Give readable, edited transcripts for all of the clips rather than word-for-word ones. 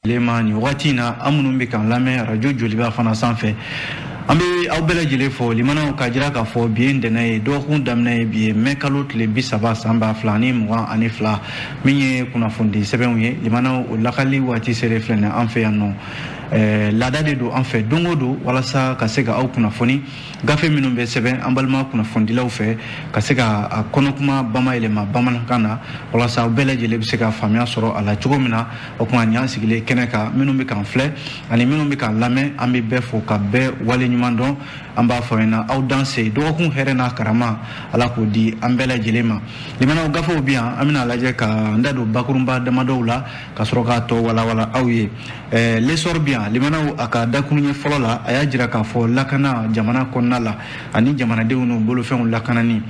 Ma nin wagati in na, an minnu bɛ k'an lamɛn arajo Joliba fana sanfɛ, an bɛ aw bɛɛ lajɛlen fɔ. Limanaw, k'a jira k'a fɔ bi ye ntɛnɛn ye, dɔgɔkun daminɛ ye bi ye, mɛ kalo tile 30 san 2022. Min ye kunnafonidi sɛbɛnw ye, limanaw, o lakali waati sere filɛ nin an fɛ yan nɔ. Laada de don an fɛ don o don, walasa ka se ka aw kunnafoni gafe minnu bɛ sɛbɛn an balima kunnafonidilaw fɛ, ka se ka a kɔnɔkuma bamayɛlɛma bamanankan na, walasa aw bɛɛ lajɛlen bɛ se ka faamuya sɔrɔ a la cogo min na. O tuma, nin y'an sigilen kɛnɛ kan. Minnu bɛ k'an filɛ ani minnu bɛ k'an lamɛn, an bɛ bɛɛ fo ka bɛɛ wale ɲuman dɔn. An b'a fɔ ɲɛna, aw danse. Dɔgɔkun hɛrɛ n'a karama, Ala k'o di an bɛɛ lajɛlen ma. Limanaw, gafew bi yan, an bɛna lajɛ ka n da don bakurunba damadɔw la, ka sɔrɔ k'a tɔ walawala aw ye. L'Essor bi yan. Limanaw, a ka dakuruɲɛ fɔlɔ la, a y'a jira k'a fɔ lakana jamana kɔnɔna la ani jamanadenw n'u bolofɛnw lakanani,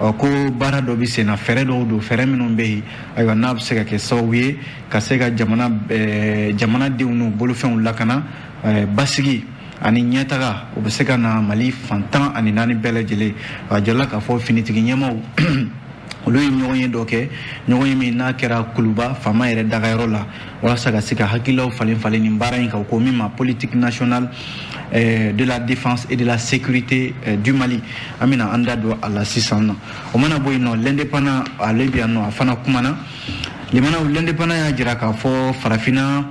ɔ ko baara dɔ bɛ sen na, fɛɛrɛ dɔw don, fɛɛrɛ minnu bɛ yen, ayiwa, n'a bɛ se ka kɛ sababu ye ka se ka jamanadenw n'u bolofɛnw lakana, basigi ani ɲɛtaga o bɛ se ka na Mali fan 14 bɛɛ lajɛlen. A jirala k'a fɔ finitigi ɲɛmaw, olu ye ɲɔgɔn ye dɔ kɛ, ɲɔgɔn ye min n'a kɛra Kuluba faama yɛrɛ dagayɔrɔ la, walasa ka se ka hakililaw falen falen nin baara in kan, ko min ma politique nationale de la défense et de la sécurité du Mali. An bɛna an da don a la sisan nɔ. O mana bɔ yen nɔ, L'Indépendant, ale bɛ yan nɔ, a fana kumana. Limanaw, L'Indépendant y'a jira k'a fɔ Farafinna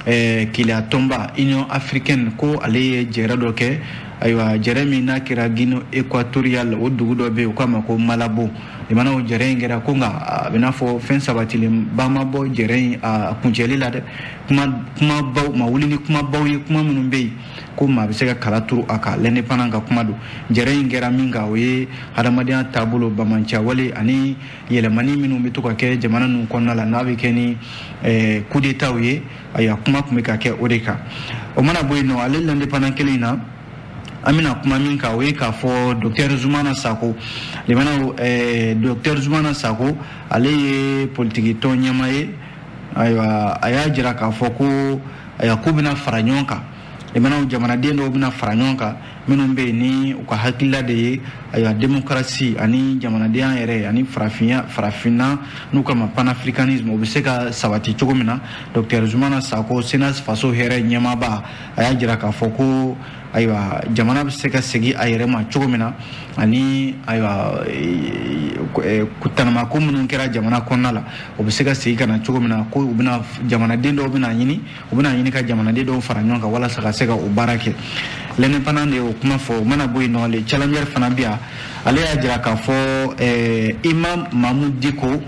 keleya tɔnba, Union africaine, ko ale ye jɛrɛ dɔ kɛ. Ayiwa, jɛrɛ min n'a kɛra Guinée équatoriale, o dugu dɔ bɛ yen, u k'a ma ko Malabo. Limanaw, jɛrɛ in kɛra ko, nka a bɛ n'a fɔ fɛn sabatilenba ma bɔ jɛrɛ in a kuncɛli la dɛ. Kuma kumabaw ma wuli ni kumabaw ye, kuma minnu bɛ yen ko maa bɛ se ka kala turu a kan. L'Indépendant ka kuma don. Jɛrɛ in kɛra min kan, o ye hadamadenya taabolo, bamancɛwale ani yɛlɛmani minnu bɛ to ka kɛ jamana ninnu kɔnɔna la, n'a bɛ kɛ ni coup d'état ye. Ayiwa, kuma tun bɛ ka kɛ o de kan. O mana bɔ yen nɔ, ale L'Indépendant kelen in na, an bɛna kuma min kan, o ye k'a fɔ docteur Zumana Sako. Limanaw, docteur Zumana Sako, ale ye politiki tɔn ɲɛmaa ye. Ayiwa, a y'a jira k'a fɔ ko, ayiwa, k'u bɛna fara ɲɔgɔn kan. Limanaw, jamanaden dɔw bɛna fara ɲɔgɔn kan, minnu bɛ yen ni u ka hakilila de ye, ayiwa, démocratie ani jamanadenya yɛrɛ ani farafinya, farafinna n'u kama panafricanisme, o bɛ se ka sabati cogo min na. Docteur Zumana Sako, CNAS Faso Hɛrɛ ɲɛmaaba, a y'a jira k'a fɔ ko, ayiwa, jamana bɛ se ka segin a yɛrɛ ma cogo min na, ani ayiwa, tanamako minnu kɛra jamana kɔnɔna la, o bɛ se ka segin ka na cogo min na, ko u bɛna jamanaden dɔw bɛna ɲini, u bɛna ɲini ka jamanaden dɔw fara ɲɔgɔn kan walasa ka se ka o baara kɛ. L'Indépendant de y'o kuma fɔ. O mana bɔ yen nɔ, Le Challenger fana bi yan, ale y'a jira k'a fɔ imam Mahmoud Dicko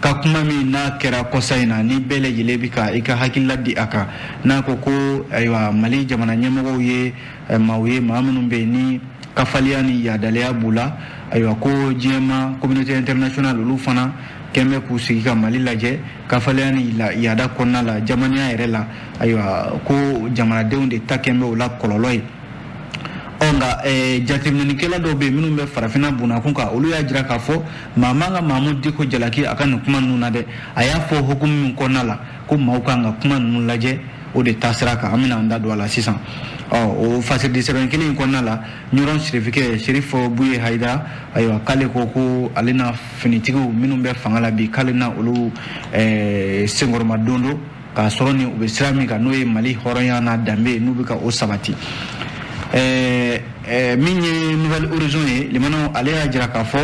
ka kuma min n'a kɛra kɔsa in na, ni bɛɛ lajɛlen bɛ ka i ka hakilila di a kan, n'a ko ko, ayiwa, Mali jamana ɲɛmɔgɔw ye maaw ye, maa minnu bɛ yen ni kafaliya ni yadaliya b'u la. Ayiwa, ko diɲɛma communauté internationale, olu fana kɛn bɛ k'u sigi ka Mali lajɛ kafaliya ni yaada kɔnɔna la, jamanaya yɛrɛ la. Ayiwa, ko jamanadenw de ta kɛn bɛ o la kɔlɔlɔ ye. Ɔ nka jateminɛlikɛla dɔw bɛ yen minnu bɛ Farafinna bunakun kan, olu y'a jira k'a fɔ maa man ka Mahamudu Diko jalaki a ka nin kuma ninnu na dɛ. A y'a fɔ hukumu min kɔnɔna la, ko maaw kan ka kuma ninnu lajɛ o de taasira kan. An bɛna an da don a la sisan. Ɔ o fasiridi sɛbɛn kelen in kɔnɔna la, Ɲɔrɔn sirifikɛ Serif Buye Hayidara, ayiwa, k'ale ko ko ale na finitigiw minnu bɛ fanga la bi, k'ale na olu senkɔrɔma don don k'a sɔrɔ ni u bɛ sira min kan, n'o ye Mali hɔrɔnya n'a danbe, n'u bɛ ka o sabati. Min ye Nouvel Horizon ye, limanaw, ale y'a jira k'a fɔ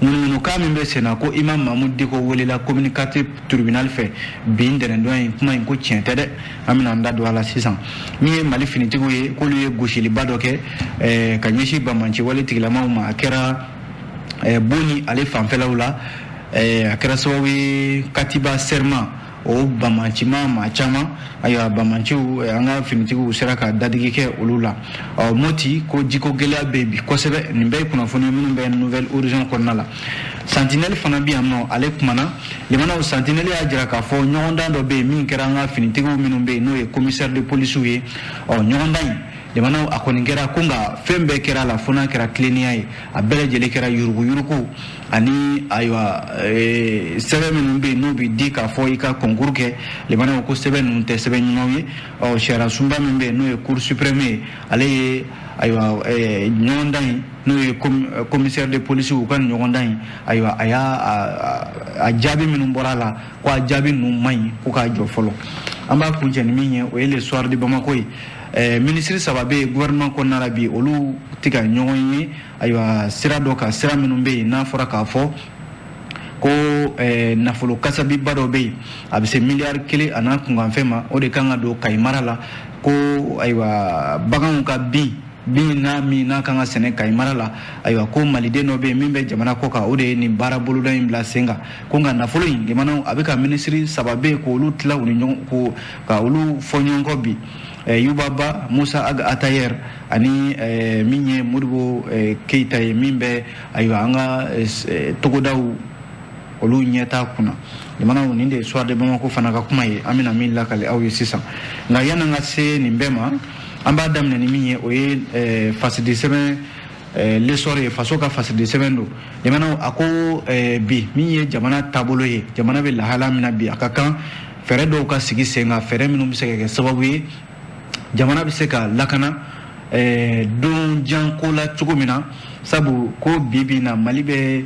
ŋunuŋunukan min bɛ sen na ko imam Mahmoud Dicko welela commune 4 tribunal fɛ bi ntɛnɛndon in, kuma in ko tiɲɛ tɛ dɛ. An bɛna an da don a la sisan. Min ye Mali finitigiw ye, k'olu ye gosiliba dɔ kɛ ka ɲɛsin banbanci wale tigilamaw ma. A kɛra Boni ale fanfɛlaw la. A kɛra sababu ye katiba serma o bamancima maa caman, ayiwa, bamanciw, an ka finitigiw sera ka dadigi kɛ olu la. Ɔ Moti ko jiko gɛlɛya bɛ bi kosɛbɛ. Nin bɛɛ ye kunnafoni minnu bɛ Nouvel Horizon kɔnɔna la. Sentinelle fana bɛ yan nɔ, ale kumana. Limanaw, Sentinelle y'a jira k'a fɔ ɲɔgɔndan dɔ bɛ yen min kɛra an ka finitigiw minnu bɛ yen, n'o ye commissaire de police ye. Ɔ ɲɔgɔndan in Limanaw, a kɔni kɛra ko nka fɛn bɛɛ kɛra la fo n'a kɛra tilennenya ye, a bɛɛ lajɛlen kɛra yuruguyurugu ani ayiwa sɛbɛn minnu bɛ yen n'u bɛ di k'a fɔ i ka concours kɛ. Limanaw, ko sɛbɛn ninnu tɛ sɛbɛn ɲumanw ye. Ɔ sariya sunba min bɛ yen n'o ye Cour suprême ye, ale ye ayiwa ɲɔgɔndan in n'o ye commissaire de police u ka nin ɲɔgɔndan in, ayiwa a y'a a jaabi minnu bɔra a la, ko a jaabi ninnu man ɲi, ko k'a jɔ fɔlɔ. An b'a kuncɛ ni min ye, o ye Le Soir de Bamako ye. Minisiri saba bɛ yen gouvernement kɔnɔna la bi, olu tɛ ka ɲɔgɔn ye ayiwa sira dɔ kan, sira minnu bɛ yen n'a fɔra k'a fɔ ko nafolo kasabiba dɔ bɛ yen, a bɛ se miliyari 1 a n'a kunkanfɛn ma, o de kan ka don Kayi mara la, ko ayiwa baganw ka bin bin n'a min n'a kan ka sɛnɛ Kayi mara la. Ayiwa ko maliden dɔ bɛ yen min bɛ jamana kɔ kan, o de ye nin baara boloda in bila sen kan, ko nka nafolo in, limanaw, a bɛ ka minisiri saba bɛ yen k'olu tila u ni ɲɔgɔn ko ka olu fɔ ɲɔgɔn kɔ bi: Yuba Ba, Musa Ag Atayer ani min ye Modibo Keyita ye, min bɛ ayiwa an ka togodaw olu ɲɛta kunna. Jamanaw, nin de ye Soir de Bamako fana ka kuma ye, an bɛna min lakale aw ye sisan. Nka yan'an ka se nin bɛɛ ma, an b'a daminɛ ni min ye, o ye fasidi sɛbɛn L'Essor ye, faso ka fasidi sɛbɛn don. Jamanaw, a ko bi min ye jamana taabolo ye, jamana bɛ lahala min na bi, a ka kan fɛɛrɛ dɔw ka sigi sen kan, fɛɛrɛ minnu bɛ se ka kɛ sababu ye jamana bɛ se ka lakana don jan ko la cogo min na, sabu ko bi bi in na Mali bɛ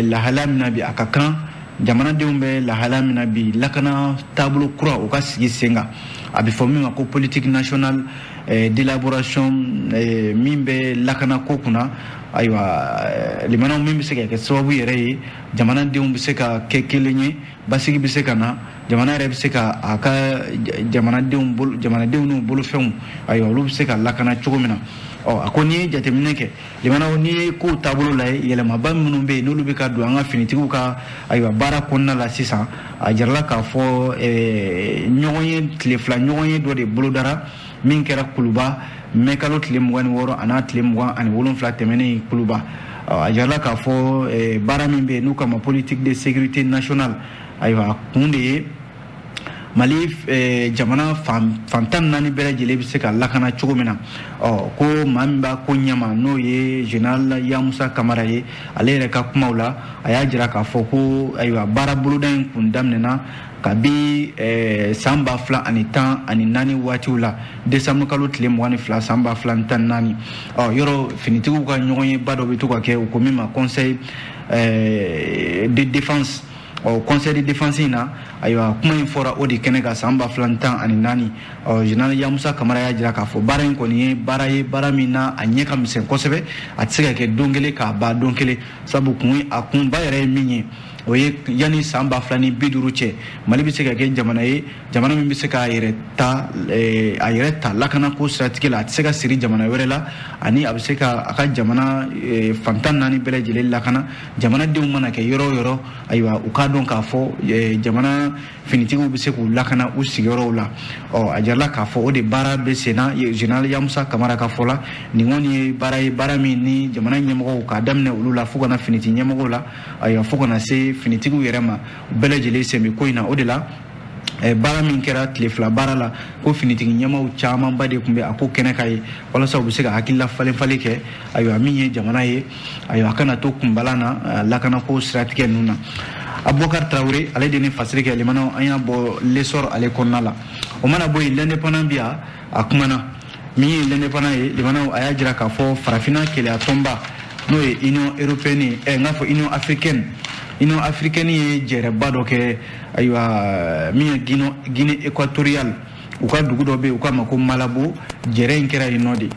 lahala min na bi, a ka kan jamanadenw bɛ lahala min na bi, lakana taabolo kura o ka sigi sen kan, a bɛ fɔ min ma ko politique nationale d'élaboration min bɛ lakana ko kunna. Ayiwa limanaw, min bɛ se ka kɛ sababu yɛrɛ ye jamanadenw bɛ se ka kɛ kelen ye, basigi bɛ se ka na, jamana yɛrɛ bɛ se ka a ka jamanadenw bolo, jamanadenw n'u bolofɛnw, ayiwa olu bɛ se ka lakana cogo min na. Ɔ a ko n'i ye jateminɛ kɛ, limanaw, n'i ye kow taabolo lajɛ, yɛlɛmaba minnu bɛ yen n'olu bɛ ka don an ka finitigiw ka ayiwa baara kɔnɔna la sisan, a jirala k'a fɔ ɲɔgɔn ye tile 2 ɲɔgɔn ye dɔ de bolodara min kɛra Kuluba mɛ kalo tile 26 a n'a tile 27 tɛmɛnen Kuluba. A jirala k'a fɔ baara min bɛ yen n'u kama politique de sécurité nationale, ayiwa a kun de ye Mali jamana fan 14 bɛɛ lajɛlen bɛ se ka lakana cogo min na. Ɔ ko maa min b'a ko ɲɛma, n'o ye général Yamusa Kamara ye, ale yɛrɛ ka kumaw la, a y'a jira k'a fɔ ko ayiwa baara boloda in kun daminɛna kabi san 2014 waatiw la, décembre kalo tile 22 san 2014. Ɔ yɔrɔ finitigiw ka ɲɔgɔn ye ba dɔ bɛ to ka kɛ, u ko min ma conseil de défense. Ɔ conseil de défense in na, ayiwa kuma in fɔra o de kɛnɛ kan san 2014. Ɔ général Yamusa Kamara y'a jira k'a fɔ baara in kɔni ye baara ye, baara min na a ɲɛ ka misɛn kosɛbɛ, a tɛ se ka kɛ don kelen k'a ban don kelen, sabu kun a kunba yɛrɛ ye min ye, o ye yanni san 2050 cɛ, Mali bɛ se ka kɛ jamana ye, jamana min bɛ se k'a yɛrɛ ta, a yɛrɛ ta lakanako siratigɛ la, a tɛ se ka siri jamana wɛrɛ la, ani a bɛ se ka a ka jamana fan 14 bɛɛ lajɛlen lakana. Jamanadenw mana kɛ yɔrɔ o yɔrɔ, ayiwa u k'a dɔn k'a fɔ jamana finitigiw bɛ se k'u lakana u sigiyɔrɔw la. Ɔ a jirala k'a fɔ o de baara bɛ sen na. Général Yamusa Kamara ka fɔ la, nin kɔni ye baara ye, baara min ni jamana ɲɛmɔgɔw k'a daminɛ olu la fo ka na finiti ɲɛmɔgɔw la, ayiwa fo ka na se finitigiw yɛrɛ ma, u bɛɛ lajɛlen sen bɛ ko in na. O de la baara min kɛra tile 2 baara la, ko finitigi ɲɛmaw camanba de tun bɛ a ko kɛnɛ ka ye, walasa u bɛ se ka hakilila falen falen kɛ, ayiwa min ye jamana ye, ayiwa a kana to kunbala na lakanako siratigɛ ninnu na. Abubakar Tarawele, ale de ni fasiri kɛ. Limanaw, an y'a bɔ L'Essor ale kɔnɔna la. O mana bɔ yen, L'Indépendant bi yan, a kumana min ye L'Indépendant ye, limanaw, a y'a jira k'a fɔ farafinna keleya tɔnba, n'o ye Union européenne ye, n k'a fɔ Union africaine, Union africaine ye jɛrɛba dɔ kɛ, ayiwa min ye Guinée équatoriale, u ka dugu dɔ bɛ yen u k'a ma ko Malabo. Jɛrɛ in kɛra yen nɔ de.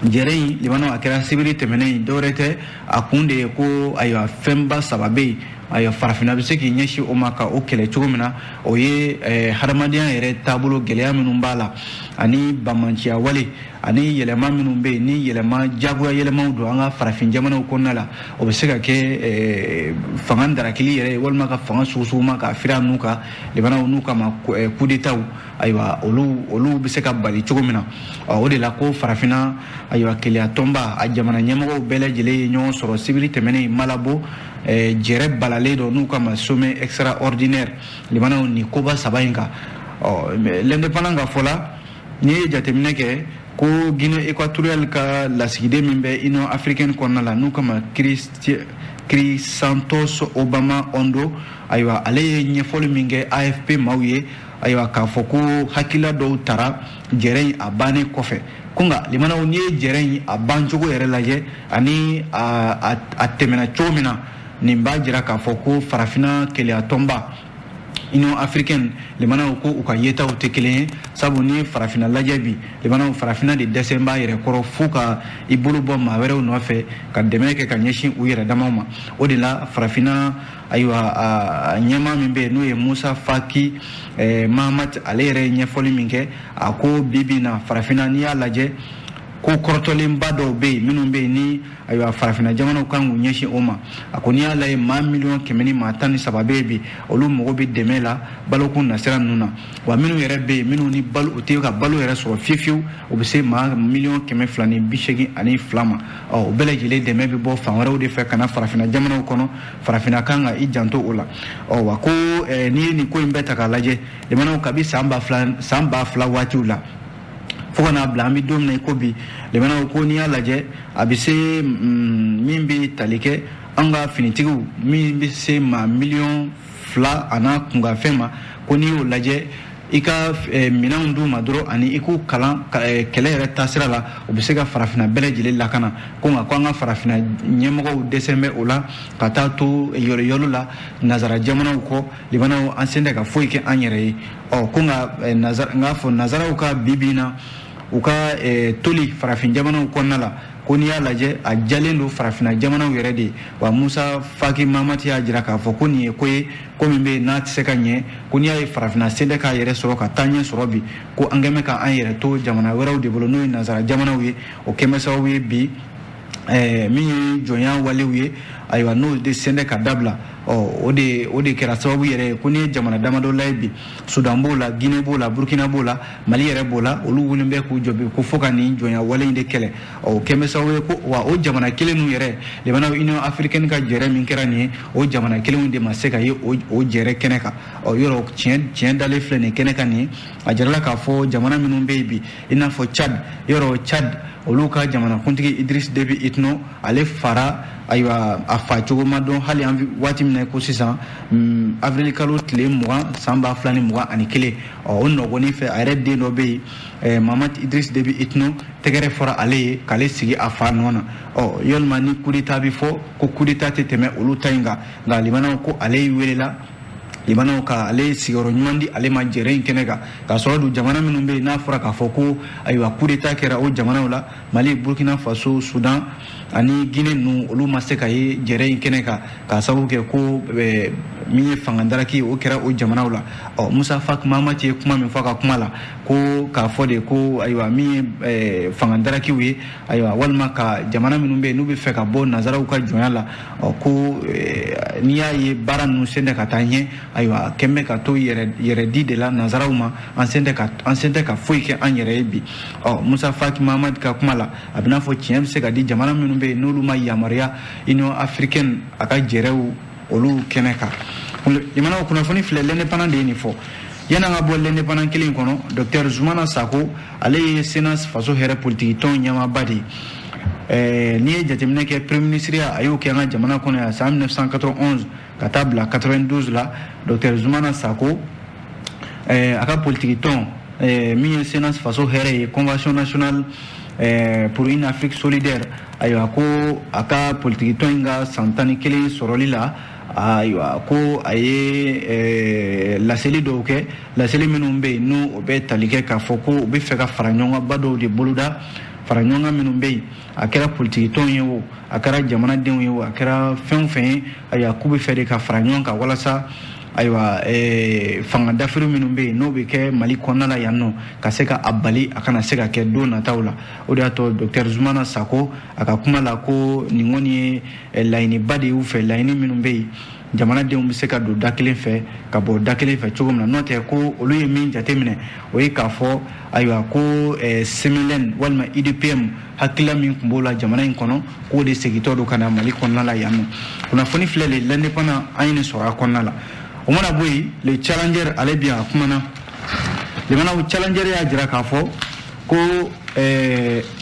Jɛrɛ in, limanaw, a kɛra sibiri tɛmɛnen ye, dɔwɛrɛ tɛ, a kun de ye ko ayiwa fɛnba saba bɛ yen, ayiwa farafinna bɛ se k'i ɲɛsin o ma ka o kɛlɛ cogo min na, o ye hadamadenya yɛrɛ taabolo gɛlɛya minnu b'a la, ani bamanciya wale, ani yɛlɛma minnu bɛ yen ni yɛlɛma jagoya yɛlɛmaw don an ka farafin jamanaw kɔnɔna la, o bɛ se ka kɛ fanga darakili yɛrɛ ye, walima ka fanga sugusuguma k'a fira n'u kan, limanaw, n'u kama coup d'état, ayiwa olu bɛ se ka bali cogo min na. O de la ko farafinna ayiwa keleya tɔnba a jamana ɲɛmɔgɔw bɛɛ lajɛlen ye ɲɔgɔn sɔrɔ sibiri tɛmɛnen Malabo, jɛrɛ balalen dɔ n'u kama sommet extraordinaire, limanaw, nin koba saba in kan. Ɔ L'Indépendant ka fɔ la, n'i ye jateminɛ kɛ, Ko Guinée équatoriale ka lasigiden min bɛ Union africaine kɔnɔna la, n'u kama Chrisantos Obama Ondo, ayiwa, ale ye ɲɛfɔli min kɛ AFP maaw ye, ayiwa, k'a fɔ ko hakilila dɔw tara jɛrɛ in a bannen kɔfɛ. Ko nka limanaw, n'i ye jɛrɛ in a bancogo yɛrɛ lajɛ ani a tɛmɛna cogo min na, nin b'a jira k'a fɔ ko Farafinna Keleya Tɔnba, Union africaine, limanaw, ko u ka yetaw tɛ kelen ye. Sabu ni ye Farafinna lajɛ bi, limanaw, Farafinna de dɛsɛ b'a yɛrɛ kɔrɔ fo ka i bolo bɔ maa wɛrɛw nɔfɛ ka dɛmɛ kɛ ka ɲɛsin u yɛrɛ damaw ma. O de la, Farafinna, ayiwa, a ɲɛmaa min bɛ yen, n'o ye Musa Faki Mahamat, ale yɛrɛ ye ɲɛfɔli min kɛ, a ko bi bi in na, Farafinna, n'i y'a lajɛ, ko kɔrɔtɔlenba dɔw bɛ yen minnu bɛ yen ni, ayiwa, Farafinna jamanaw kan k'u ɲɛsin o ma. A ko n'i y'a lajɛ, maa 113 miliyɔn bɛ yen bi, olu mago bɛ dɛmɛ la baloko nasira ninnu na. Wa minnu yɛrɛ bɛ yen, minnu ni balo u tɛ ka balo yɛrɛ sɔrɔ fiyewu fiyewu, o bɛ se maa 282 miliyɔn ma. Ɔ, o bɛɛ lajɛlen dɛmɛ bɛ bɔ fan wɛrɛw de fɛ ka na Farafinna jamanaw kɔnɔ. Farafinna kan ka i janto o la. Ɔ wa, ko n'i ye nin ko in bɛɛ ta k'a lajɛ, jamanaw, kabi san 2000, san 2000 waatiw la fo ka n'a bila an bɛ don min na i ko bi, limanaw, ko n'i y'a lajɛ, a bɛ se min bɛ tali kɛ an ka finitigiw, min bɛ se maa 2 miliyɔn a n'a kunkanfɛn ma, ko n'i y'o lajɛ, i ka minɛnw d'u ma dɔrɔn ani i k'u kalan kɛlɛ yɛrɛ taasira la, u bɛ se ka Farafinna bɛɛ lajɛlen lakana. Ko nka, ko an ka Farafinna ɲɛmɔgɔw dɛsɛ bɛ o la ka taa to yɔlɔyɔlɔ la nazara jamanaw kɔ. Limanaw, an sen tɛ ka foyi kɛ an yɛrɛ ye. Ɔ, ko nka n k'a fɔ nazaraw ka bi bi in na, u ka toli farafin jamanaw kɔnɔna la, ko n'i y'a lajɛ, a jalen don Farafinna jamanaw yɛrɛ de ye. Wa Musa Faki Mahamati y'a jira k'a fɔ ko nin ye ko ye, ko min bɛ yen n'a tɛ se ka ɲɛ, ko n'i y'a ye Farafinna sen tɛ k'a yɛrɛ sɔrɔ ka taa ɲɛ sɔrɔ bi, ko an kɛn bɛ k'an yɛrɛ to jamana wɛrɛw de bolo, n'o ye nansara jamanaw ye. O kɛn bɛ sababu ye bi, min ye jɔnya walew ye, ayiwa, n'o de sen tɛ ka dabila. Ɔ, o de kɛra sababu yɛrɛ ye ko n'i ye jamana damadɔ lajɛ bi, Sudan b'o la, Guinée b'o la, Burkina b'o la, Mali yɛrɛ b'o la, olu wulilen bɛ k'u jɔ bi ko fo ka nin jɔnya wale in de kɛlɛ. Ɔ, o kɛn bɛ sababu ye ko wa o jamana kelen ninnu yɛrɛ, limanaw, Union africaine ka jɛrɛ min kɛra nin ye, o jamana kelenw de ma se ka ye o jɛrɛ kɛnɛ kan. Ɔ, yɔrɔ tiɲɛ dalen filɛ nin kɛnɛ kan nin ye. A jirala k'a fɔ jamana minnu bɛ yen bi, i n'a fɔ Tchad, yɔrɔ Tchad, olu ka jamanakuntigi Idriss Déby Itno, ale fara, ayiwa, a fa cogo ma dɔn hali an waati min na ko sisan, avril kalo tile 20, san 2021. Ɔ, o nɔgɔnin fɛ, a yɛrɛ den dɔ bɛ yen, Mahamat Idriss Déby Itno, tɛgɛrɛ fɔra ale ye k'ale sigi a fa nɔ na. Ɔ, yalima ni coup d'état bɛ fɔ, ko coup d'état tɛ tɛmɛ olu ta in kan. Nka limanaw, ko ale welela, limanaw, ka ale sigiyɔrɔ ɲuman di ale ma jɛrɛ in kɛnɛ kan, k'a sɔrɔ dun jamana minnu bɛ yen n'a fɔra k'a fɔ ko, ayiwa, coup d'état kɛra o jamanaw la, Mali, Burkina Faso, Sudan ani Guinée ninnu, olu ma se ka ye jɛrɛ in kɛnɛ kan, k'a sababu kɛ ko min ye fanga daraki ye, o kɛra o jamanaw la. Ɔ, Musa Faki Mahamati ye kuma min fɔ a ka kuma la, ko k'a fɔ de ko, ayiwa, min ye fanga darakiw ye, ayiwa, walima ka jamana minnu bɛ yen n'u bɛ fɛ ka bɔ nanzaraw ka jɔnya la, ɔ, ko n'i y'a ye baara ninnu sen tɛ ka taa ɲɛ, ayiwa, kɛn bɛ ka to yɛrɛ di de la nanzaraw ma, an sen tɛ ka foyi kɛ an yɛrɛ ye bi. Ɔ, Musa Faki Mahamati ka kuma la, a bɛ n'a fɔ tiɲɛ bɛ se ka di jamana minnu bɛ yen n'olu ma yamaruya Union africaine a ka jɛrɛw olu kɛnɛ kan. Limanaw, kunnafoni filɛ, L'Indépendant de ye nin fɔ. Yanni an ka bɔ L'Indépendant kelen kɔnɔ, docteur Zumana Sako, ale ye CNAS Faso Hɛrɛ politiki tɔn ɲɛmaaba de ye. N'i ye jateminɛ kɛ, premier ministre a y'o kɛ an ka jamana kɔnɔ yan san 1991 ka taa bila 92 la. Docteur Zumana Sako, a ka politiki tɔn min ye CNAS Faso Hɛrɛ ye, Convention nationale pour une Afrique solidaire, ayiwa, ko a ka politiki tɔn in ka san 11 sɔrɔli la, ayiwa, ko a ye laseli dɔw kɛ, laseli minnu bɛ yen n'o o bɛ tali kɛ k'a fɔ ko u bɛ fɛ ka fara ɲɔgɔnkanba dɔw de boloda, fara ɲɔgɔn kan minnu bɛ yen, a kɛra politiki tɔn ye o, a kɛra jamanadenw ye o, a kɛra fɛn o fɛn ye, ayiwa, k'u bɛ fɛ de ka fara ɲɔgɔn kan walasa, ayiwa, fanga dafiri minnu bɛ yen n'o bɛ kɛ Mali kɔnɔna la yan nɔ, ka se ka a bali a kana se ka kɛ don nataw la. O de y'a to docteur Zumana Sako, a ka kuma la, ko nin kɔni ye laɲiniba de y'u fɛ, laɲini minnu bɛ yen, jamanadenw bɛ se ka don da kelen fɛ ka bɔ da kelen fɛ cogo min na. N'o tɛ, ko olu ye min jateminɛ, o ye k'a fɔ, ayiwa, ko CMLN walima UDPM hakilila min tun b'o la jamana in kɔnɔ, k'o de segintɔ don ka na Mali kɔnɔna la yan nɔ. Kunnafoni filɛ le L'Indépendant, an ye nin sɔrɔ a kɔnɔna la. O mana bɔ yen, Le Challenger, ale bi a kumana. Limanaw, Challenger y'a jira k'a fɔ Ko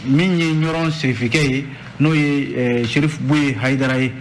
min ye Ɲɔrɔn sirifikɛ ye, n'o ye Cherif Bouye Haidara ye,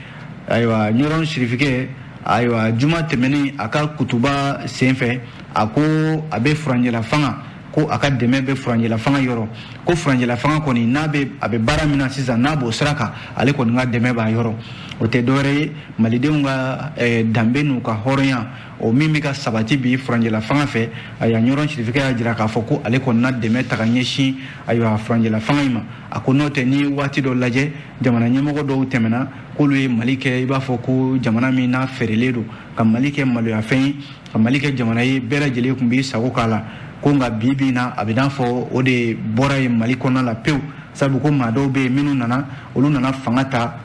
ayiwa Ɲɔrɔn sirifikɛ, ayiwa juma tɛmɛnen a ka kutuba senfɛ, a ko a bɛ furanjɛla fanga, ko a ka dɛmɛ bɛ furanjɛla fanga yɔrɔ, ko furanjɛla fanga kɔni n'a bɛ a bɛ baara min na sisan, n'a b'o sira kan, ale kɔni ka dɛmɛ b'a yɔrɔ. O tɛ dɔwɛrɛ ye, malidenw ka danbe n'u ka hɔrɔnya, o min bɛ ka sabati bi furanjɛla fanga fɛ. Ayiwa Ɲɔrɔn sirifikɛ y'a jira k'a fɔ ko ale kɔni na dɛmɛ ta ka ɲɛsin ayiwa furanjɛla fanga in ma. A ko n'o tɛ, n'i ye waati dɔ lajɛ, jamana ɲɛmɔgɔ dɔw tɛmɛna k'olu ye Mali kɛ i b'a fɔ ko jamana min n'a feerelen don, ka Mali kɛ maloyafɛn ye, ka Mali kɛ jamana ye bɛɛ lajɛlen tun b'i sago k'a la. Ko nka bi bi in na, a bɛ n'a fɔ o de bɔra yen Mali kɔnɔna la pewu, sabu ko maa dɔw bɛ yen minnu nana, olu nana fanga ta,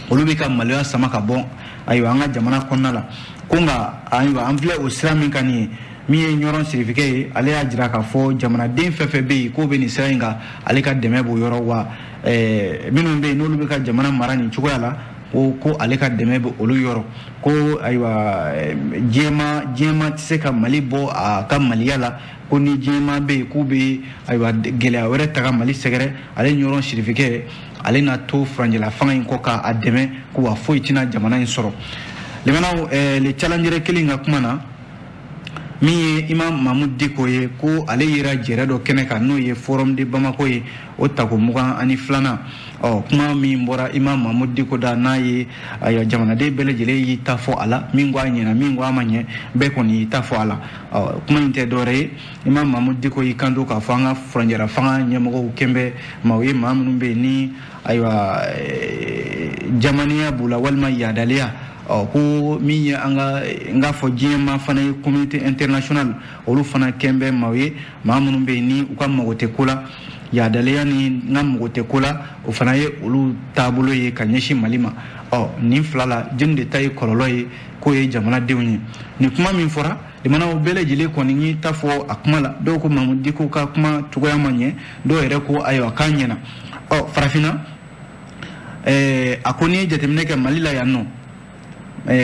olu bɛ ka maloya sama ka bɔ ayiwa an ka jamana kɔnɔna la. Ko nka ayiwa an filɛ o sira min kan nin ye, min ye Ɲɔrɔn sirifikɛ ye, ale y'a jira k'a fɔ jamanaden fɛn fɛn bɛ yen k'o bɛ nin sira in kan, ale ka dɛmɛ b'o yɔrɔ wa. Minnu bɛ yen n'olu bɛ ka jamana mara nin cogoya la, ko ale ka dɛmɛ bɛ olu yɔrɔ. Ko ayiwa diɲɛma tɛ se ka Mali bɔ a ka maliya la, ko ni diɲɛma bɛ yen k'u bɛ ayiwa gɛlɛya wɛrɛ ta ka Mali sɛgɛrɛ, ale Ɲɔrɔn sirifikɛ, ale na to furanjɛla fanga in kɔ k'a dɛmɛ, ko wa foyi tɛna jamana in sɔrɔ. Limanaw, le challenger kelen ka kuma na, min ye Imam Mahmoud Dicko ye, ko ale yera jɛrɛ dɔ kɛnɛ kan, n'o ye Forum de Bamako ye, o tako 22nan. Ɔ kuma min bɔra Imam Mahmoud Dicko da, n'a ye ayiwa jamanaden bɛɛ lajɛlen y'i ta fɔ a la, min ko a ɲɛna, min ko a ma ɲɛ, bɛɛ kɔni y'i ta fɔ a la. Ɔ kuma in tɛ dɔwɛrɛ ye, Imam Mahmoud Dicko y'i kanto k'a fɔ an ka furanjɛra fanga ɲɛmɔgɔw kɛn bɛ maaw ye, maa minnu bɛ yen ni ayiwa jamaniya b'u la walima yadaliya. Ɔ ko min ye an ka n k'a fɔ diɲɛma fana ye, communauté internationale, olu fana kɛn bɛ maaw ye, maa minnu bɛ yen ni u ka mago tɛ ko la, yadaliya ni n ka mago tɛ ko la, o fana ye olu taabolo ye ka ɲɛsin Mali ma. Ɔ nin fila la, jɔnni de ta ye kɔlɔlɔ ye k'o ye jamanadenw ye? Nin kuma min fɔra, limanaw bɛɛ lajɛlen kɔni y'i ta fɔ a kuma la. Dɔw ko Mahmoud Dicko ka kuma cogoya ma ɲɛ, dɔw yɛrɛ ko ayiwa k'a ɲɛna. Ɔ farafinna, a ko n'i ye jateminɛ kɛ Mali la yan nɔ,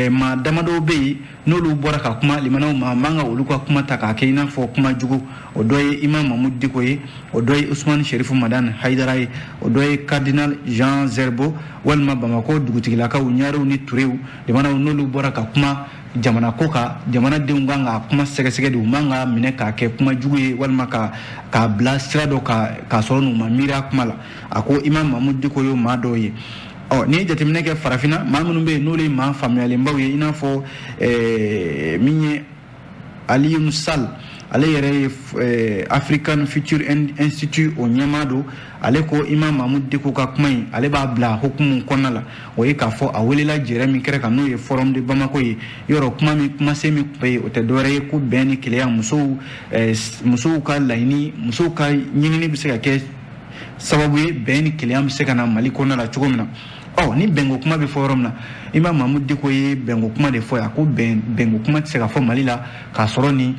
maa damadɔw bɛ yen n'olu bɔra ka kuma, limanaw, maa man ka olu ka kuma ta k'a kɛ i n'a fɔ kuma jugu. O dɔ ye Imam Mahmoud Dicko ye, o dɔ ye Ousmane Chérif Madani Haidara ye, o dɔ ye Cardinal Jean Zerbo, walima Bamakɔ dugutigilakaw Ɲarew ni Turew. Limanaw, n'olu bɔra ka kuma jamana ko kan, jamanadenw kan ka kuma sɛgɛsɛgɛ de, u man ka minɛ k'a kɛ kuma jugu ye walima ka k'a bila sira dɔ kan k'a sɔrɔ n'u ma miiri a kuma la. A ko Imam Mahmoud Dicko y'o maa dɔw ye. Ɔ n'i ye jateminɛ kɛ farafinna, maa minnu bɛ yen n'olu ye maa faamuyalenbaw ye, i n'a fɔ min ye Alioune Sall, ale yɛrɛ ye African Future Institute o ɲɛmaa don, ale ko Imam Mahmoud Dicko ka kuma in, ale b'a bila hukumu kɔnɔna la, o ye k'a fɔ a welela jɛrɛ min kɛrɛ kan, n'o ye Forum de Bamako ye. Yɔrɔ kuma min, kumasen min tun bɛ yen, o tɛ dɔwɛrɛ ye ko bɛn ni kelenya, musow ka laɲini, musow ka ɲinini bɛ se ka kɛ sababu ye bɛn ni kelenya bɛ se ka na Mali kɔnɔna la cogo min na. Ɔ ni bɛnko kuma bɛ fɔ yɔrɔ min na, Imam Mahmoud Dicko ye bɛnko kuma de fɔ, a ko bɛnko kuma tɛ se ka fɔ Mali la k'a sɔrɔ ni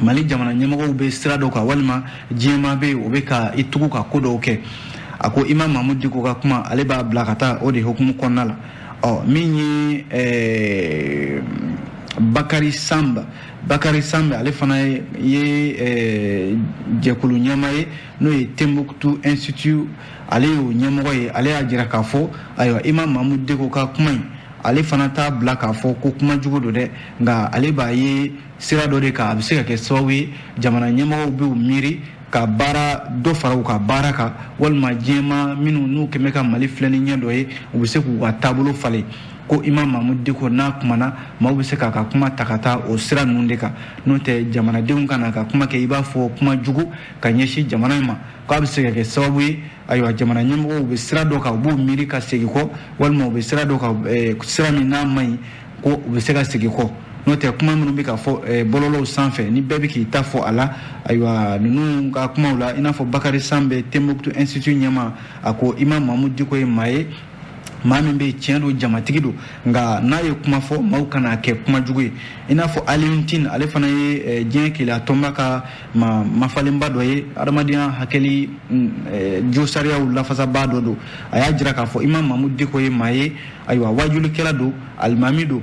Mali jamana ɲɛmɔgɔw bɛ sira dɔ kan, walima diɲɛmaa bɛ yen o bɛ ka i tugu ka ko dɔw kɛ. A ko Imam Mahmoud Dicko ka kuma, ale b'a bila ka taa o de hukumu kɔnɔna la. Ɔ min ye Bakary Samba, Bakary Samba, ale fana ye jɛkulu ɲɛmaa ye, n'o ye Timbuktu Institute, ale y'o ɲɛmɔgɔ ye. Ale y'a jira k'a fɔ ayiwa Imam Mahmoud Dicko ka kuma in, ale fana t'a bila k'a fɔ ko kuma jugu don dɛ, nka ale b'a ye sira dɔ de kan, a bɛ se ka kɛ sababu ye jamana ɲɛmɔgɔw b'u miiri ka baara dɔ fara u ka baara kan, walima diɲɛma minnu n'u kɛn bɛ ka Mali filɛ ni ɲɛ dɔ ye, u bɛ se k'u ka taabolo falen. Ko Imam Mahmoud Dicko n'a kumana, maaw bɛ se k'a ka kuma ta ka taa o sira ninnu de kan, n'o tɛ jamanadenw ka na ka kuma kɛ i b'a fɔ kuma jugu ka ɲɛsin jamana in ma, k'a bɛ se ka kɛ sababu ye ayiwa jamana ɲɛmɔgɔw bɛ sira dɔ kan, u b'u miiri ka segin kɔ, walima u bɛ sira dɔ kan, sira min n'a man ɲi, ko u bɛ se ka segin kɔ. N'o tɛ, kuma minnu bɛ ka fɔ bɔlɔlɔw sanfɛ, ni bɛɛ bɛ k'i ta fɔ a la, ayiwa ninnu ka kumaw la, i n'a fɔ Bakary Sambe, Timbuktu Institute ɲɛmaa, a ko Imam Mahmoud Dicko ye maa ye, maa min bɛ yen tiɲɛ don, jamatigi don, nka n'a ye kuma fɔ, maaw kana kɛ kuma jugu ye. I n'a fɔ Alioune Tine, ale fana ye diɲɛ keleya tɔnba ka ma mafalenba dɔ ye, adamadenya hakɛli josariyaw lafasabaa dɔ don. A y'a jira k'a fɔ Imam Mahmoud Dicko ye maa ye, ayiwa wajulikɛla don, alimami don,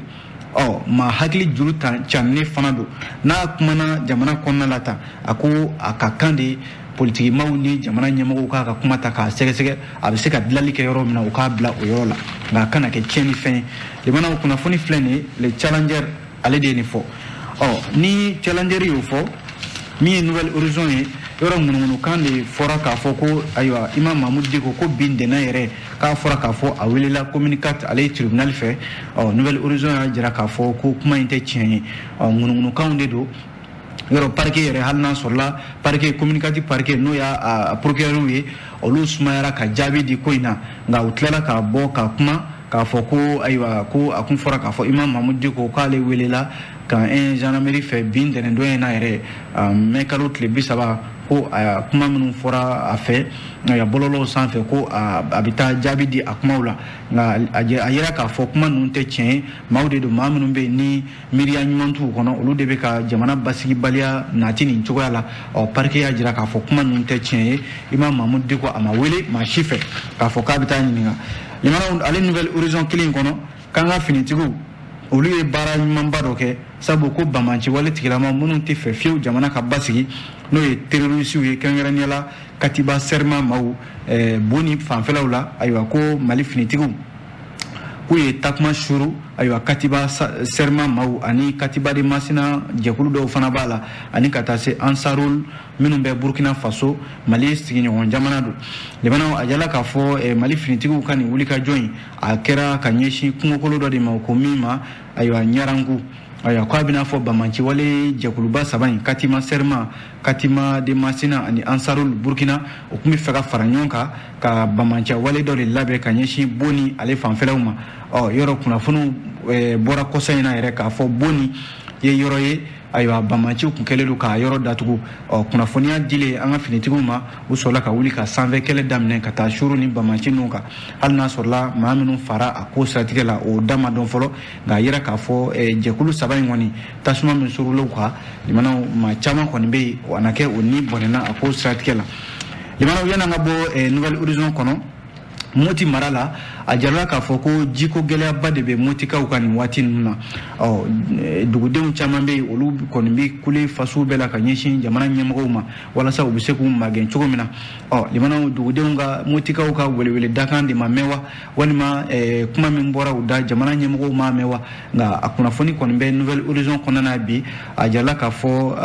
ɔ maa hakili juru canne fana don. N'a kumana jamana kɔnɔna la tan, a ko a ka kan de politikimaw ni jamana ɲɛmɔgɔw k'a ka kuma ta k'a sɛgɛsɛgɛ, a bɛ se ka dilali kɛ yɔrɔ min na, u k'a bila o yɔrɔ la, nka a kana kɛ tiɲɛni fɛn ye. Limanaw, kunnafoni filɛ nin ye, Le Challenger ale de ye nin fɔ. Ɔ, ni Challenger y'o fɔ, min ye Nouvel Horizon ye, yɔrɔ ŋunuŋunukan de fɔra k'a fɔ ko ayiwa, Imam Mahmoud Dicko, ko bi ntɛnɛn yɛrɛ k'a fɔra k'a fɔ a welela commune 4, ale ye tribunal fɛ. Ɔ, Nouvel Horizon y'a jira k'a fɔ ko kuma in tɛ tiɲɛ ye. Ɔ, ŋunuŋunukanw de don. Yɔrɔ parquet yɛrɛ, hali n'a sɔrɔla parquet, commune 4 parquet, n'o y'a procureur ye, olu sumayara ka jaabi di ko in na, nka u tilala ka bɔ ka kuma k'a fɔ ko ayiwa, ko a kun fɔra k'a fɔ Imam Mahmoud Dicko k'ale welela ka un gendarmerie fɛ bi ntɛnɛndon in na yɛrɛ, mɛ kalo tile 30, ko a kuma minnu fɔra a fɛ bɔlɔlɔw sanfɛ, ko a bɛ taa jaabi di a kumaw la. Nka a yira k'a fɔ kuma ninnu tɛ tiɲɛ ye. Maaw de don, maa minnu bɛ yen ni miiriya ɲuman t'u kɔnɔ, olu de bɛ ka jamana basigibaliya nati nin cogoya la. Ɔ, parquet y'a jira k'a fɔ kuma ninnu tɛ tiɲɛ ye. Imam Mahmoud Dicko a ma wele maa si fɛ k'a fɔ k'a bɛ taa ɲininka. Limanaw, ale Nouvel Horizon kelen in kɔnɔ, k'an ka finitigiw, olu ye baara ɲumanba dɔ kɛ, sabu ko banbanci wale tigilama minnu tɛ fɛ fiyewu jamana ka basigi, n'o ye terrorisiw ye, kɛrɛnkɛrɛnnenya la Katiba Serma maaw Boni fanfɛlaw la, ayiwa, ko Mali finitigiw k'u ye takuma suru, ayiwa, Katiba Serma maaw ani Katiba de Masina jɛkulu dɔw fana b'a la, ani ka taa se Ansarul minnu bɛ Burkina Faso, Mali sigiɲɔgɔn jamana don. Limanaw, a jala k'a fɔ Mali finitigiw ka nin wulikajɔ in, a kɛra ka ɲɛsin kungokolo dɔ de ma, ko min ma, ayiwa, Ɲarangu. Ayiwa, k'a bɛna fɔ banbanci wale jɛkuluba saba in, Katima Serma, Katima de Masina ani Ansarul Burkina, o tun bɛ fɛ ka fara ɲɔgɔn kan ka banbanci wale dɔ de labɛn ka ɲɛsin Boni ale fanfɛlaw ma. Ɔ, yɔrɔ kunnafoniw bɔra kɔsa in na yɛrɛ k'a fɔ Boni ye yɔrɔ ye, ayiwa, banbanciw kun kɛlen don k'a yɔrɔ datugu. Ɔ, kunnafoniya dilen an ka finitigiw ma, u sɔrɔla ka wuli ka sanfɛ kɛlɛ daminɛ ka taa suru ni banbanci ninnu kan. Hali n'a sɔrɔla maa minnu fara a ko siratigɛ la, o da ma dɔn fɔlɔ, nka a yira k'a fɔ jɛkulu saba in kɔni, tasuma min surula u kan, limanaw, maa caman kɔni bɛ yen, o na kɛ o ni bɔnɛna a ko siratigɛ la. Limanaw, yan'an ka bɔ Nouvel Horizon kɔnɔ, Moti mara la, a jarala k'a fɔ ko jiko gɛlɛyaba de bɛ Motikaw ka nin waati ninnu na. Ɔ, dugudenw caman bɛ yen, olu kɔni bɛ kule faso bɛɛ la ka ɲɛsin jamana ɲɛmɔgɔw ma walasa u bɛ se k'u magɛn cogo min na. Ɔ, limanaw, dugudenw ka, Motikaw ka welewele dakan de ma mɛn wa, walima kuma min bɔra u da, jamana ɲɛmɔgɔw ma mɛn wa? Nka a kunnafoni kɔni bɛ Nouvel Horizon kɔnɔna na bi. A jarala k'a fɔ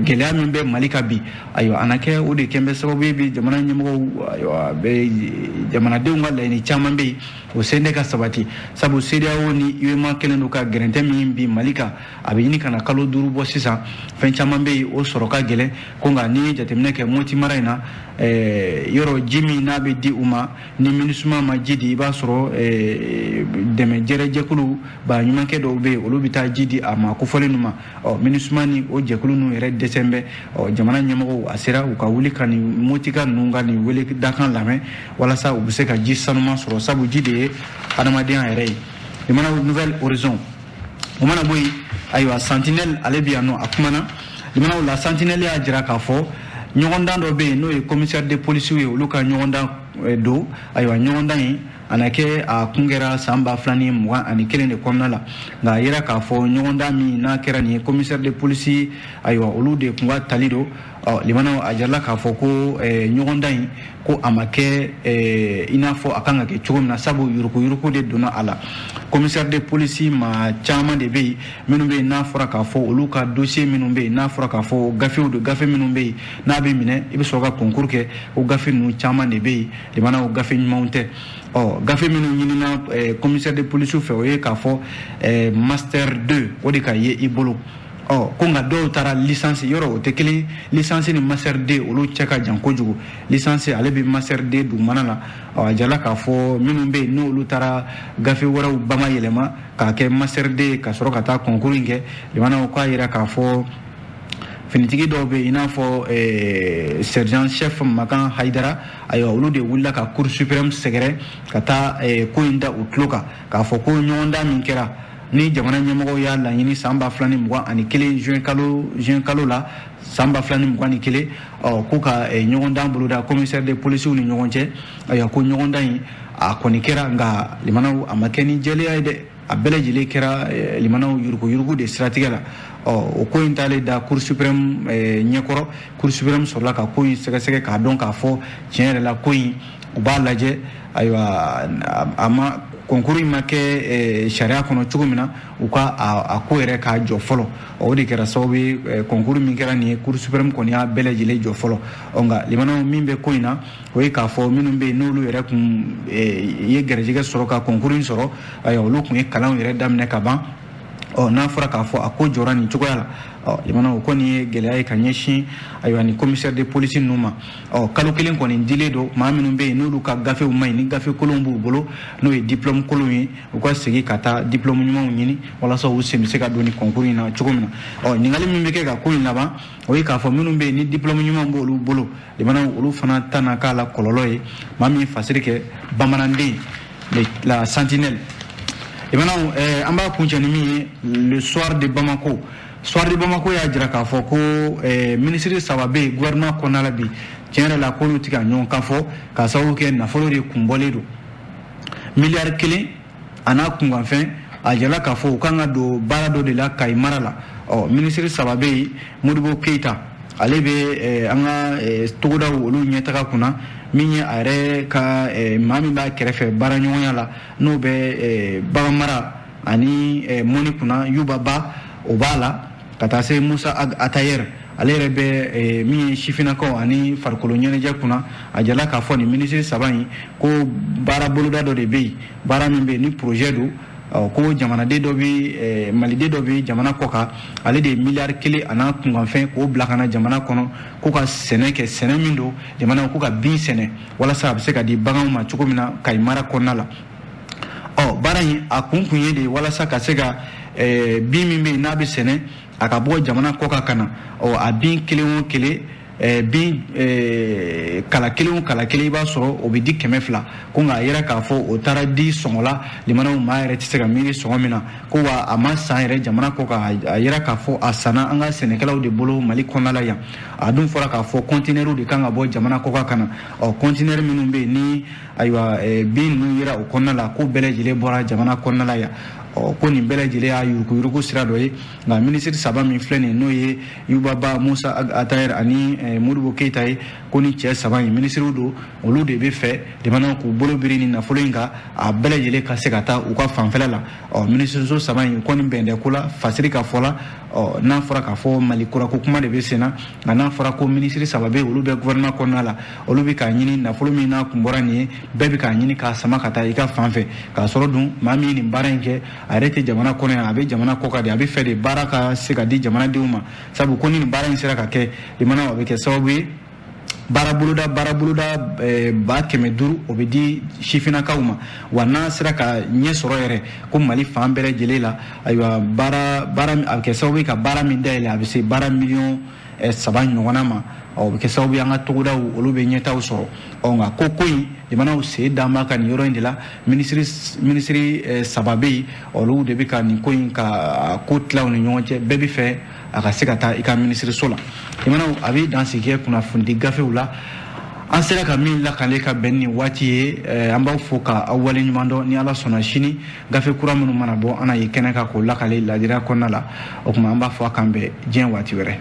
gɛlɛya min bɛ Mali ka bi, ayiwa, a na kɛ o de kɛn bɛ sababu ye bi jamana ɲɛmɔgɔw, ayiwa, bɛ jamanadenw ka laɲini caman bɛ yen, o sen tɛ ka sabati, sabu CEDEAO ni UEMOA kɛlen don ka gɛrɛntɛ min bi Mali kan, a bɛ ɲini ka na kalo 5 bɔ sisan. Fɛn caman bɛ yen, o sɔrɔ ka gɛlɛn ko, nka n'i ye jateminɛ kɛ Moti mara in na, yɔrɔ ji min n'a bɛ di u ma, ni MINUSMA ma ji di, i b'a sɔrɔ dɛmɛ jɛrɛjɛkulu baɲumankɛ dɔw bɛ yen, olu bɛ taa ji di a ma kofɔlen ninnu ma. Ɔ, MINUSMA ni o jɛkulu ninnu yɛrɛ dɛsɛ bɛ. Ɔ, jamana ɲɛmɔgɔw, a sera u ka wuli ka nin Motika ninnu ka nin wele dakan lamɛn walasa u bɛ se ka ji sanuman sɔrɔ, sabu ji de ye adamadenya yɛrɛ ye. Limana, Nouvel Horizon o mana bɔ yen, ayiwa, Sentinelle ale bɛ yan nɔ, a kumana. Limanaw, la Sentinelle y'a jira k'a fɔ ɲɔgɔndan dɔ bɛ yen, n'o ye commissaire de police ye, olu ka ɲɔgɔndan don. Ayiwa, ɲɔgɔndan in a na kɛ, a kun kɛra san 2021 de kɔnɔna la, nka a yira k'a fɔ ɲɔgɔndan min n'a kɛra nin ye, commissaire de police, ayiwa, olu de kun ka tali don. Ɔ, limanaw, a jirala k'a fɔ ko ɲɔgɔndan in, ko a ma kɛ i n'a fɔ a kan ka kɛ cogo min na, sabu yuruguyurugu de donna a la. Commissaire de police maa caman de bɛ yen, minnu bɛ yen n'a fɔra k'a fɔ olu ka dossier minnu bɛ yen, n'a fɔra k'a fɔ gafew don, gafe minnu bɛ yen n'a bɛ minɛ, i bɛ sɔrɔ ka concours kɛ, o gafe ninnu caman de bɛ yen, limanaw, gafe ɲumanw tɛ. Ɔ, gafe minnu ɲinina commissaire de police fɛ, o ye k'a fɔ master 2, o de ka ye i bolo. Ɔ, ko nka dɔw taara licence, yɔrɔ o tɛ kelen. Licence ni master 2, olu cɛ ka jan kojugu. Licence ale bɛ master 2 dugumana la. Ɔ, a jala k'a fɔ minnu bɛ yen, n'olu taara gafe wɛrɛw bama yɛlɛma k'a kɛ master 2 ka sɔrɔ ka taa concours in kɛ, limanaw, k'a yira k'a fɔ finitigi dɔw bɛ yen, i n'a fɔ sergent chef Makan Hayidara, ayiwa, olu de wulila ka Cour suprême sɛgɛrɛ ka taa ko in da u tulo kan, k'a fɔ ko ɲɔgɔndan min kɛra ni jamana ɲɛmɔgɔw y'a laɲini san 2021 juin kalo la san 2021, ɔ, ko ka ɲɔgɔndan boloda commissaire de police ni ɲɔgɔn cɛ, ayiwa, ko ɲɔgɔndan in a kɔni kɛra, nka limanaw, a ma kɛ ni jɛlenya ye dɛ. A bɛɛ lajɛlen kɛra limanaw yuruguyurugu de siratigɛ la. Ɔ, o ko in taalen da Cour suprême ɲɛkɔrɔ, Cour suprême sɔrɔla ka ko in sɛgɛsɛgɛ k'a dɔn k'a fɔ tiɲɛ yɛrɛ la ko in, u b'a lajɛ, ayiwa, a ma concours in ma kɛ sariya kɔnɔ cogo min na, u ka a ko yɛrɛ k'a jɔ fɔlɔ. O de kɛra sababu ye, concours min kɛra nin ye, Cour suprême kɔni y'a bɛɛ lajɛlen jɔ fɔlɔ. Ɔ, nka limanaw, min bɛ ko in na, o ye k'a fɔ minnu bɛ yen, n'olu yɛrɛ kun ye garijɛgɛ sɔrɔ ka concours in sɔrɔ, ayiwa, olu kun ye kalanw yɛrɛ daminɛ ka ban. Ɔ, n'a fɔra k'a fɔ a ko jɔra nin cogoya la, ɔ, limanaw, o kɔni ye gɛlɛya ye ka ɲɛsin, ayiwa, ni commissaire de police ninnu ma. Ɔ, kalo 1 kɔni dilen don maa minnu bɛ yen, n'olu ka gafew ma ɲi, ni gafe kolonw b'u bolo, n'o ye diplôme kolonw ye, u ka segin ka taa diplôme ɲumanw ɲini walasa u sen bɛ se ka don nin concours in na cogo min na. Ɔ, ɲininkali min bɛ kɛ ka ko in laban, o ye k'a fɔ minnu bɛ yen, ni diplôme ɲuman b'olu bolo, limanaw, olu fana ta na k'a la kɔlɔlɔ ye. Maa min ye fasiri kɛ, bamananden, la Sentinelle. Limanaw, an b'a kuncɛ ni min ye, Le Soir de Bamako. Soir de Bamako y'a jira k'a fɔ ko minisiri 3 bɛ yen gouvernement kɔnɔna la bi, tiɲɛ yɛrɛ la, k'olu tɛ ka ɲɔgɔn kan fɔ, k'a sababu kɛ nafolo de kun bɔlen don, miliyari 1 a n'a kunkanfɛn. A jirala k'a fɔ u kan ka don baara dɔ de la Kayi mara la. Ɔ, minisiri 3 bɛ yen: Modibo Keyita, ale bɛ an ka togodaw olu ɲɛtaga kunna, min ye a yɛrɛ ka maa min b'a kɛrɛfɛ baara ɲɔgɔnya la, n'o bɛ bagan mara ani mɔni kunna, Yuba Ba, o b'a la, ka taa se Musa Atayer, ale yɛrɛ bɛ min ye sifinnakaw ani farikolo ɲɛnajɛ kunna. A jirala k'a fɔ nin minisiri 3 in ko baara boloda dɔ de bɛ yen, baara min bɛ yen ni projet don, ko jamanaden dɔ bɛ, maliden dɔ bɛ jamana kɔ kan, ale de ye miliyari 1 a n'a kunkanfɛn k'o bila ka na jamana kɔnɔ, ko ka sɛnɛ kɛ, sɛnɛ min don jamana, ko ka bin sɛnɛ walasa a bɛ se ka di baganw ma cogo min na Kayi mara kɔnɔna la. Ɔ, baara in a kun kun ye de walasa ka se ka bin min bɛ yen, n'a bɛ sɛnɛ, a ka bɔ jamana kɔ kan ka na. Ɔ, a bin kelen o kelen, bin kala kelen o kala kelen, i b'a sɔrɔ o bɛ di 200. Ko nka a yira k'a fɔ o taara di sɔngɔ la, limanaw, maa yɛrɛ tɛ se ka miiri sɔngɔ min na, ko wa a ma san yɛrɛ jamana kɔ kan, a yira k'a fɔ a sanna an ka sɛnɛkɛlaw de bolo Mali kɔnɔna la yan. A dun fɔra k'a fɔ kɔntinɛriw de kan ka bɔ jamana kɔ kan ka na. Ɔ, kɔntinɛri minnu bɛ yen ni, ayiwa, bin ninnu yera o kɔnɔna la, ko bɛɛ lajɛlen bɔra jamana kɔnɔna la yan. Ɔ, ko nin bɛɛ lajɛlen y'a yuruguyurugu sira dɔ ye. Nka minisiri 3 min filɛ nin ye, n'o ye Yuba Ba, Musa Atayer ani Modibo Keyita ye, ko ni cɛ 3 in minisiriw don, olu de bɛ fɛ jamana k'u bolo biri ni nafolo in kan, a bɛɛ lajɛlen ka se ka taa u ka fanfɛla la. Ɔ, minisiriso 3 in kɔni bɛn tɛ ko la, fasiri ka fɔ la. Ɔ, n'a fɔra k'a fɔ Mali kura ko kuma de bɛ sen na, nka n'a fɔra ko minisiri 3 bɛ yen, olu bɛ gouvernement kɔnɔna la, olu bɛ k'a ɲini nafolo min n'a kun bɔra nin ye, bɛɛ bɛ k'a ɲini k'a sama ka taa i ka fan fɛ, k'a sɔrɔ dun maa min ye nin baara in kɛ, a yɛrɛ tɛ jamana kɔnɔ yan, a bɛ jamana kɔ kan de. A bɛ fɛ de baara ka se ka di jamanadenw ma, sabu ko ni nin baara in sera ka kɛ, limanaw, a bɛ kɛ sababu ye baara boloda 500,000 o bɛ di sifinnakaw ma. Wa n'a sera ka ɲɛ sɔrɔ yɛrɛ, ko Mali fan bɛɛ lajɛlen la, ayiwa, baara a bɛ kɛ sababu ye ka baara min dayɛlɛ, a bɛ se baara miliyɔn 3 ɲɔgɔnna ma. Ɔ, o bɛ kɛ sababu ye an ka togodaw olu bɛ ɲɛtaw sɔrɔ. Ɔ, nka ko in, jamanaw sen dan b'a ka nin yɔrɔ in de la. Minisiri 3 bɛ yen, olu de bɛ ka nin ko in ka ko tila u ni ɲɔgɔn cɛ, bɛɛ bɛ fɛ a ka se ka taa i ka minisiriso la. Jamanaw, a bɛ dansigi kɛ kunnafonidi gafew la, an sera ka min lakale ka bɛn nin waati ye. An b'aw fo ka aw waleɲuman dɔn. Ni Ala sɔnna, sini gafe kura minnu mana bɔ, an na ye kɛnɛ kan k'o lakale ladira kɔnɔna la. O tuma, an b'a fɔ a kan bɛn diɲɛ waati wɛrɛ.